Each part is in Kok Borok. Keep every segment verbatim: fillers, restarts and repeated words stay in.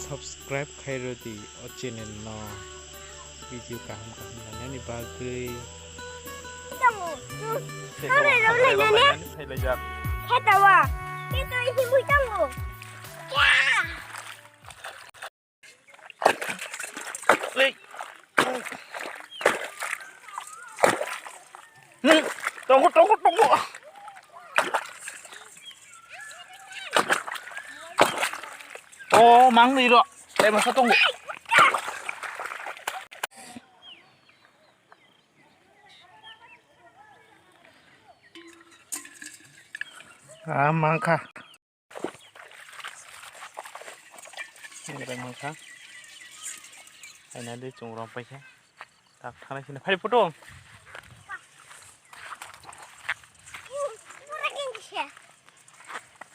Subscribe khai rw di o channel no, video kaham kaham nainani bagwi. Tongo. Khe Hamre tongo, rw hamre rw lainani. Lainani phailaijak. Khe tawa. Khe to himui tongo. Ei. Hmm, tongo, tongo, tongo. Oh, mangni ro. Tei masa tongo. Ah, mangkha. Nini bai mangkha. Aina de chungrong paikha. Tak thanai sini. Phai photo.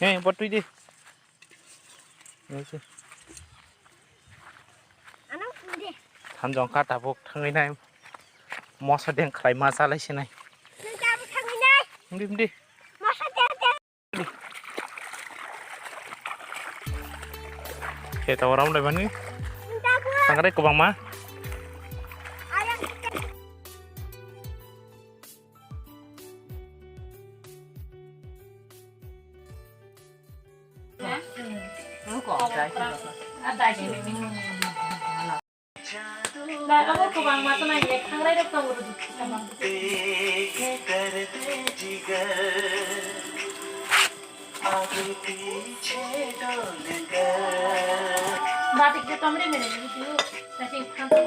He, botui di. Nisi. Thanjong kha tabuk thangwi nai. Moso deng khlai ma chalai sinai. Mdi, mdi. Khe tawa ram lai mani. Sangrai kwbangma. Abo kwbangma tongmani le thangrai rok tongo rwdi. Batik de tomri mene ni tu kasi khan to.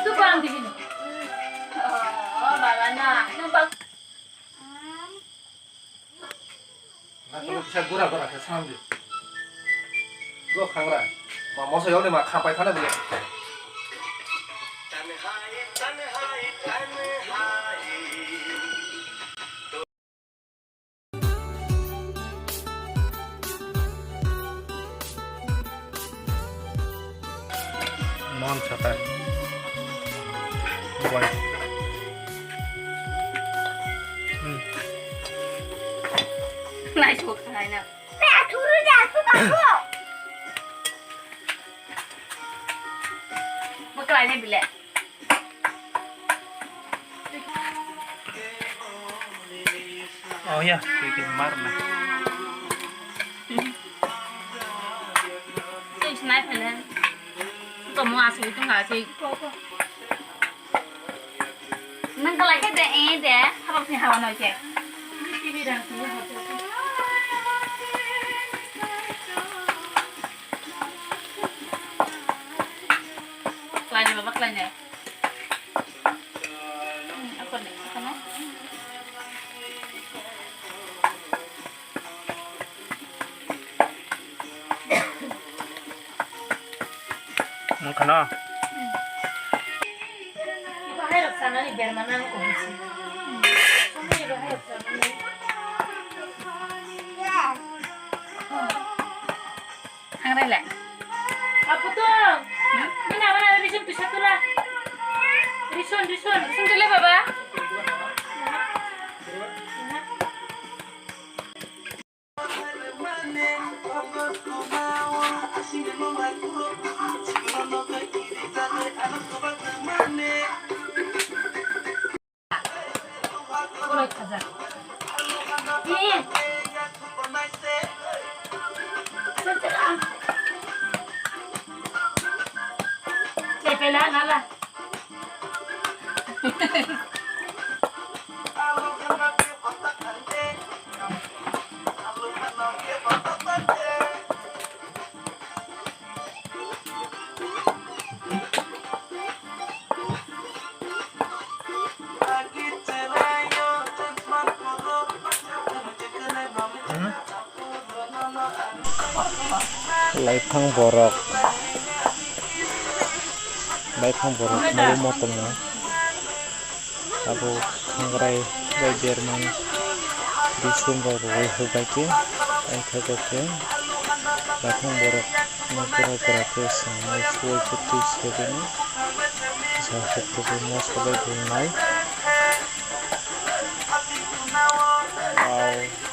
Tu parang di sini. Oh, baba na. Nang bak. Naithotok kisa gura gura khe sam di. Go khangra. Ma moso yokni ma khapai thana bile. Mon satai. Boy. Hmm. Nai chuk nai na. Be athuru de asu ba ko. Maklai ne bile. Oh ya, sedikit marna. Sing sinai pele. Kamu asli itu nggak sih? Nang kalai ke de, eh, de, apa sih hawa noy ke? Kalai ne, baba, kalai ne. Mungkano. Bahai rok sanani berma nang ko bisi. Bahai rok sanani. Thangrai le. Aputung. Bini abana Risun tuisa tula. Risun, Risun. Sung tule baba. Laiphang borok, laiphang borok no motom no. Abo khangrai bai bermani bising bai rwui hwbai khe, aithago khe baithang borok no bwrwi bwrwi khe swngmai suwai khe twi sebino kisa hukhubu moso bai bunai. Wow.